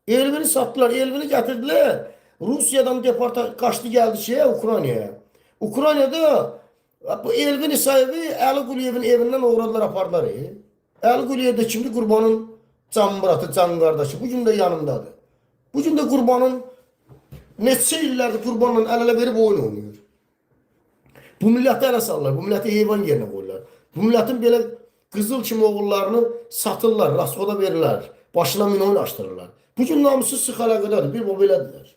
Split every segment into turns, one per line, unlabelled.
Elvini satdılar, Elvini gətirdilər. Rusiyadan deporta qaçdı gəldi şeye Ukraynaya. Ukraynada bu Elvin İsayevi Əli Quliyevin evindən oğradılar, apardılar. Əli Quliyev də kimdir? Qurbanın can bıratı, can qardaşı. Bugün də yanındadır. Bugün də Qurbanın neçə illərdir Qurbanla əl-ələ verib oyun oynayır. Bu milləti ələ salırlar, bu milləti heyvan yerinə qoyurlar. Bu millətin belə qızıl kimi oğullarını satırlar, rasxoda verirlər, başına min oyun açdırırlar. Bugün namussuz sıx əlaqədadır, bir bu belədirlər.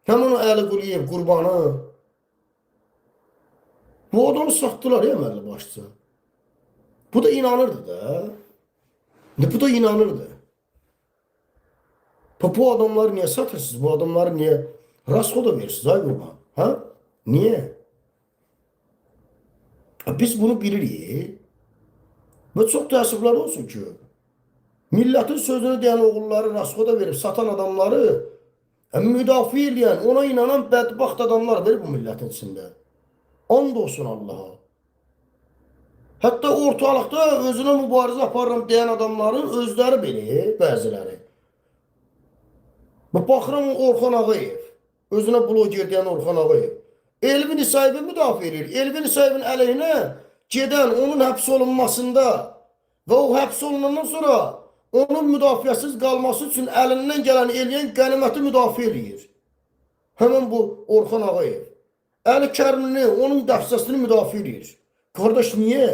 Həmin o Əli Quliyev, Qurbanı. Bu adamı satdılar ya əməlli başlıca. Bu da inanırdı da. Bu da inanırdı. Bu adamları niye satırsınız? Bu adamları niye rasxoda verirsiniz ay Qurban? Ha? Niye? Biz bunu bilirik. Və çox təəssüflər olsun ki, millətin sözünü deyən oğulları rasxoda verib satan adamları müdafiə eləyən, ona inanan bədbəxt adamlar var bu millətin içində. And olsun Allaha. Hətta ortalıqda özünə mübarizə aparıram deyən adamların özləri belə, bəziləri. Baxıram Orxan Ağayev, özünə bloger deyən Orxan Ağayev. Elvin İsayevi müdafiə edir. Elvin İsayevin əleyhinə gedən onun həbs olunmasında və o həbs olunandan sonra onun müdafiəsiz qalması üçün əlindən gələni eləyən qəniməti müdafiə eləyir. Həmin bu Orxan Ağayev. Əli Kərimlini, onun dəstəsini müdafiə eləyir. Qardaş, niyə?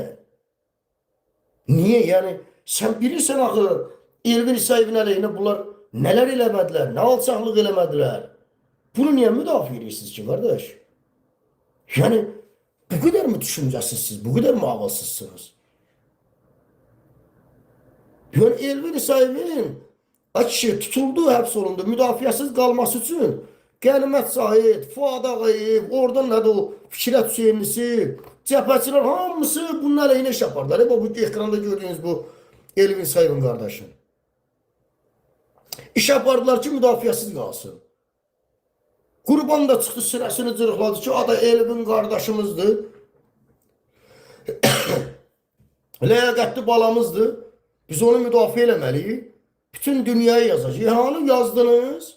Niyə? Yəni sən bilirsən axı Elvin İsayevin əleyhinə bunlar nələr eləmədilər, nə alçaqlıq eləmədilər. Bunu niyə müdafiə edirsiniz ki, qardaş? Yəni bu qədər mi düşüncəsizsiniz, bu qədər mi ağılsızsınız? Yəni Elvin İsayevin kişi tutuldu, həbs olundu, müdafiəsiz qalması üçün Qənimət Zahid, Fuad Ağayev, oradan nədir o Fikrət Hüseynlisi, cəbhəçilər hamısı bunun əleyhinə iş apardılar. Bu ekranda gördüyünüz bu Elvin İsayevin qardaşı. İş apardılar ki, müdafiəsiz qalsın. Qurban da çıxdı, sinəsini cırıqladı ki, ada Elvin qardaşımızdır. Ləyaqətli balamızdır. Biz onu müdafiə eləməliyik. Bütün dünyaya yazacaq. Hanı yazdınız?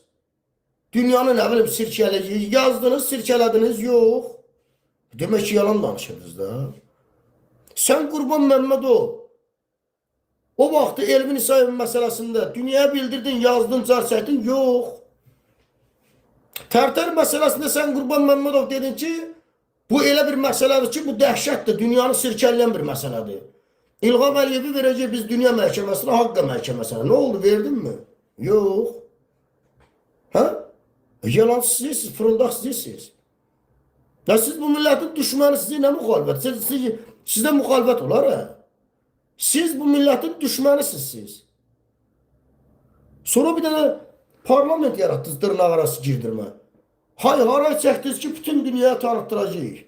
Dünyanı nə bilim sirkələyəcəyik. Yazdınız, sirkələdiniz? Yox. Demək ki, yalan danışırdınız da. Sən Qurban Məmmədov o vaxtı Elvin İsayevin məsələsində dünyaya bildirdin, yazdın, car çəkdin? Yox. Tərtər məsələsində sən Qurban Məmmədov dedin ki, bu elə bir məsələdir ki, bu dəhşətdir, dünyanı sirkələyən bir məsələdir. İlham Əliyevi verəcək biz dünya məhkəməsinə, Haqqa məhkəməsinə. Nə oldu, verdin mi? Yox. Hə? Yalancısınız, fırıldaqsınız. Ya siz bu millətin düşmənisiniz, nə müxalifət? Sizdə müxalifət olar ha? Siz bu millətin düşmənisiniz siz. Sonra bir dənə parlament yaratdınız dırnaq arası girdirmə. Hay haray çəkdiniz ki, bütün dünyaya tanıtdıracağıq.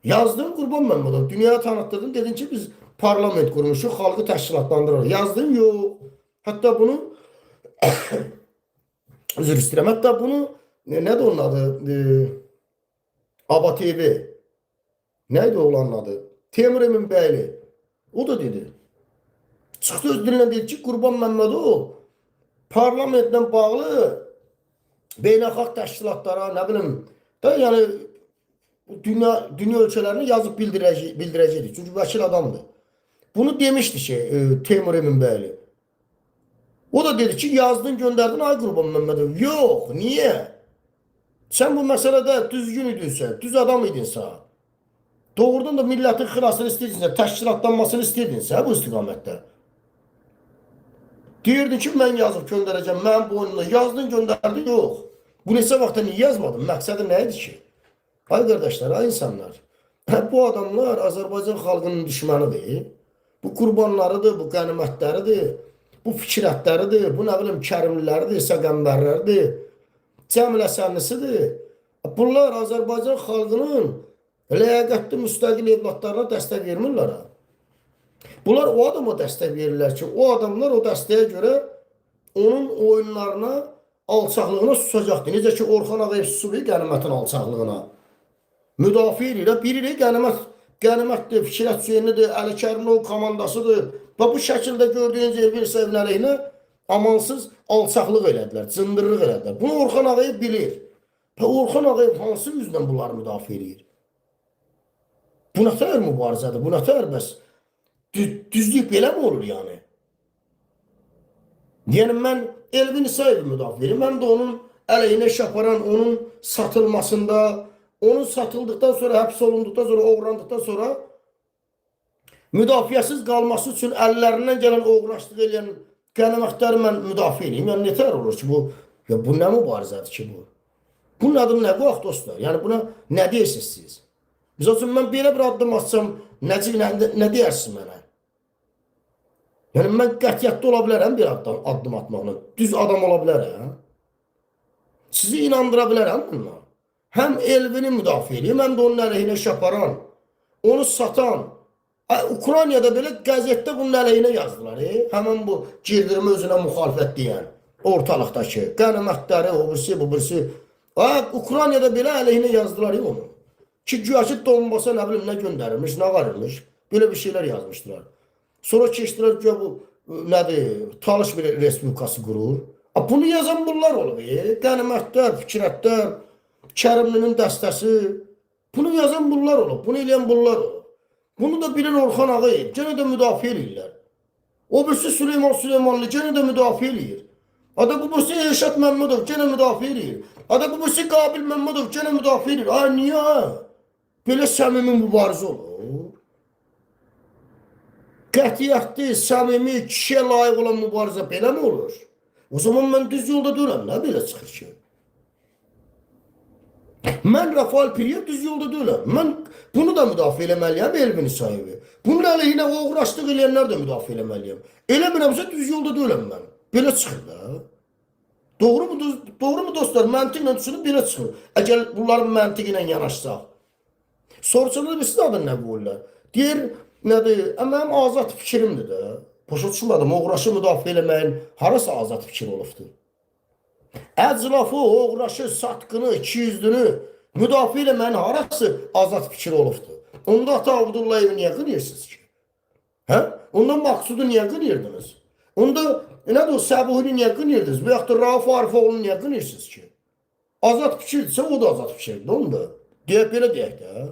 Yazdın Qurban Məmmədov, dünyaya tanıtdırdın, dedin ki, biz parlament qurmuşuq, xalqı təşkilatlandırırıq. Yazdın, yox. Hətta bunu üzr istəyirəm. Hətta bunu nədir onun adı? Aba TV. Neydi oğlanın adı? Temur Emin Bəyli. O da dedi. Çıxdı öz dilinə dedi ki, Qurban Məmmədov parlamentlə bağlı beynəlxalq təşkilatlara, nə bilim, da yəni dünya ölkələrinə yazıb bildirəcəkdi. Çünki vəkil adamdır. Bunu demişdi Temur Emin Bəyli. O da dedi ki, yazdın, göndərdin ay Qurban Məmmədov. Yox, niyə? Sən bu məsələdə düzgün idinsə, düz adam idinsə, doğrudan da millətin xilasını istəyirdinsə, təşkilatlanmasını istəyirdinsə bu istiqamətdə. Deyirdin ki, mən yazıb göndərəcəm, mənim boynumda. Yazdın, göndərdin, yox. Bu neçə vaxtda niyə yazmadın? Məqsədi nə idi ki? Ay qardaşlar, ay insanlar. Bu adamlar Azərbaycan xalqının düşmənidir. Bu qurbanlarıdır, bu qənimətləridir, bu fikrətləridir, bu nə bilim kərimliləridir, səqəmbərləridir, Cəmil Həsənlisidir. Bunlar Azərbaycan xalqının ləyaqətli müstəqil evladlarına dəstək vermirlər. Ha. Bunlar o adama dəstək verirlər ki, o adamlar o dəstəyə görə onun oyunlarına, alçaqlığına susacaqdır. Necə ki, Orxan Ağayev susub qənimətin alçaqlığına. Müdafiə edir. Biri qənimətdir, Fikrət Hüseynlidir, Əli Kərimlov komandasıdır. Və bu şəkildə gördüyünüz Elvin İsayevin əleyhinə Amansız alçaqlıq elədilər, cındırlıq elədilər. Bunu Orxan Ağayev bilir. Və Orxan Ağayev hansı üzlə bunları müdafiə eləyir? Bu nə tər mübarizədir? Bu nə tər bəs? Düzlük belə mi olur yəni? Yəni mən Elvin İsayevi müdafiə edirəm. Mən də onun əleyhinə iş aparan, onun satılmasında, onun satıldıqdan sonra, həbs olunduqdan sonra, oğrandıqdan sonra müdafiəsiz qalması üçün əllərindən gələn oğraşlıq eləyən qənimətləri mən müdafiə edeyim. Yəni nətər olur ki bu? Ya bu nə mübarizədir ki bu? Bunun adını nə qoyaq dostlar? Yəni buna nə deyirsiniz siz? Misal üçün mən belə bir addım atsam, nə deyərsiniz mənə? Yəni mən qətiyyətli ola bilərəm bir addım atmaqla. Düz adam ola bilərəm. Sizi inandıra bilərəm bununla. Həm Elvini müdafiə eləyim, həm də onun əleyhinə iş aparan, onu satan. Ukraynada belə qəzetdə bunun əleyhinə yazdılar. Həmin bu girdirmə özünə müxalifət deyən ortalıqdakı qənimətləri, o birisi, bu birisi. Ukraynada belə əleyhinə yazdılar onu. Ki güya ki Donbasa nə bilim nə göndərilmiş, nə varılmış. Belə bir şeylər yazmışdılar. Sonra keçdilər güya bu nədir, Talış bir respublikası qurur. Bunu yazan bunlar olub. Qənimətlər, Fikrətlər, Kərimlinin dəstəsi. Bunu yazan bunlar olub. Bunu eləyən bunlar olub. Bunu da bilir Orxan Ağayev. Gene də müdafiə eləyirlər. O birisi Süleyman Süleymanlı gene də müdafiə eləyir. Ada bu birisi Elşad Məmmədov gene müdafiə eləyir. Ada bu birisi Qabil Məmmədov gene müdafiə eləyir. Ay niyə? Belə səmimi mübarizə olur. Qətiyyətli, səmimi, kişiyə layiq olan mübarizə belə mi olur? O zaman mən düz yolda deyiləm. Nə belə çıxır ki? Mən Rafael Piriyev düz yolda deyiləm. Mən bunu da müdafiə eləməliyəm Elvin İsayevi. Bunun əleyhinə oğraşlıq eləyənlər də müdafiə eləməliyəm. Eləmirəmsə düz yolda deyiləm mən. Belə çıxır da. Doğru mu, doğru mu dostlar? Məntiqlə düşünüb belə çıxır. Əgər bunların məntiqi ilə yanaşsaq. Soruşanda bilirsiz adını nə qoyurlar? Deyir, nədir? Mənim azad fikrimdir də. Başa düşmədim, oğraşı müdafiə eləməyin harası azad fikir olubdur? Əclafı, oğraşı, satqını, ikiyüzlünü müdafiə eləməyin harası azad fikir olubdur? Onda Ata Abdullayevi niyə qınayırsınız ki? Hə? Onda Maqsudu niyə qınayırdınız? Onda nədir o Səbuhini niyə qınayırdınız? Və yaxud da Rauf Arifoğlu'nu niyə qınayırsınız ki? Azad fikirdirsə o da azad fikirdir, onu da. Deyək, belə deyək də.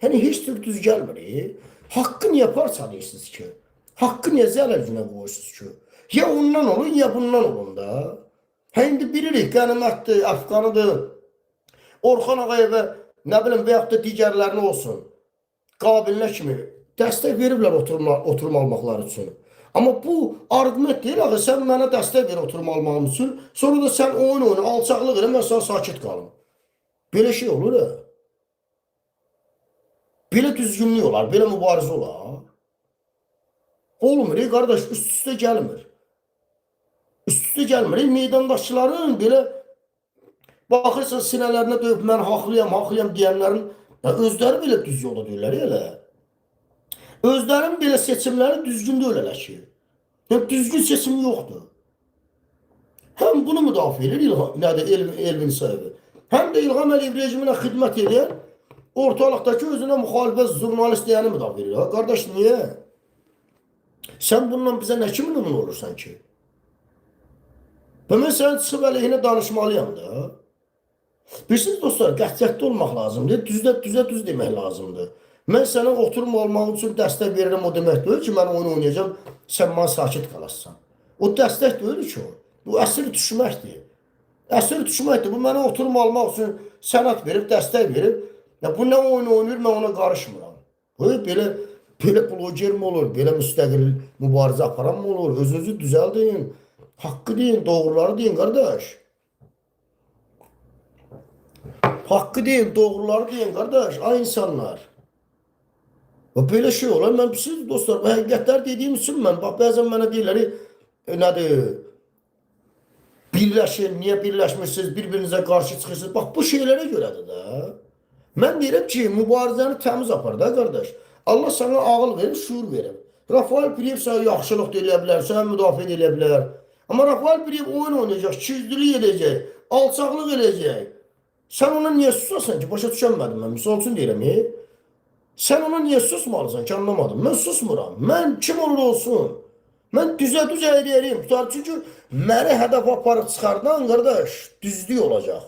Yəni heç cür düz gəlmir. Haqqı niyə parçalayırsınız ki? Haqqı niyə zərər günə qoyursunuz ki? Ya ondan olun, ya bundan olun da. Hə indi bilirik, qənimətdir, Əfqanıdır, Orxan Ağayevə, nə bilim, və yaxud da digərlərini olsun, qabilinə kimi dəstək veriblər oturum almaqları üçün. Amma bu arqument deyil, axı, sən mənə dəstək ver oturum almağım üçün, sonra da sən oyun oyna, alçaqlıq elə, mən sana sakit qalım. Belə şey olur, hə? Belə düzgünlük olar, belə mübarizə olar. Olmur, qardaş, üst-üstə gəlmir. Üst-üstə gəlmir. Meydandaşçıların belə baxırsan sinələrinə döyüb mən haqlıyam, haqlıyam deyənlərin özləri belə düz yolda deyirlər elə. Özlərin belə seçimləri düzgün deyil elə ki. Yəni, düzgün seçim yoxdur. Həm bunu müdafiə edir Elvin İsayevi, həm də İlham Əliyev rejiminə xidmət edən ortalıqdakı özünə müxalifət jurnalist deyəni müdafiə edir. Qardaş, niyə? Sən bununla bizə nə kimi nümunə olursan ki? Və mən sənin çıxıb əleyhinə danışmalıyam da. Bilirsiniz dostlar, qətiyyətli olmaq lazımdır. Düzə düz demək lazımdır. Mən sənə oturum almaq üçün dəstək verirəm, o demək deyil ki, mən oyun oynayacağam, sən mənə sakit qalasan. O dəstək deyil ki o. Bu əsir düşməkdir. Əsir düşməkdir. Bu mənə oturum almaq üçün sənət verib, dəstək verib. Ya, bu nə oyun oynayır, mən ona qarışmıram. Bu, belə bloger mi olur, belə müstəqil mübarizə aparan mı olur? Özünüzü düzəldin. Haqqı deyin, doğruları deyin qardaş. Haqqı deyin, doğruları deyin qardaş. Ay insanlar. Və belə şey olar. Mən siz dostlar, bu həqiqətlər dediyim üçün mən, bax bəzən mənə deyirlər, nədir, birləşin, niyə birləşmirsiniz, bir-birinizə qarşı çıxırsınız. Bax bu şeylərə görədir də. Mən deyirəm ki, mübarizəni təmiz apar da qardaş. Allah sana ağıl verir, şuur verir. Rafael Piriyev sənə yaxşılıq da eləyə bilər, sənə müdafiə də eləyə bilər. Amma Rafael Piriyev oyun oynayacaq, ikiyüzlülük edəcək, alçaqlıq eləyəcək. Sən ona niyə susasan ki? Başa düşəmədim mən. Misal üçün deyirəm, Sən ona niyə susmalısan ki? Anlamadım. Mən susmuram. Mən kim olur olsun. Mən düzə düz əyriyəriyim. Tutar çünki məni hədəf aparıb çıxardan qardaş düzlük olacaq.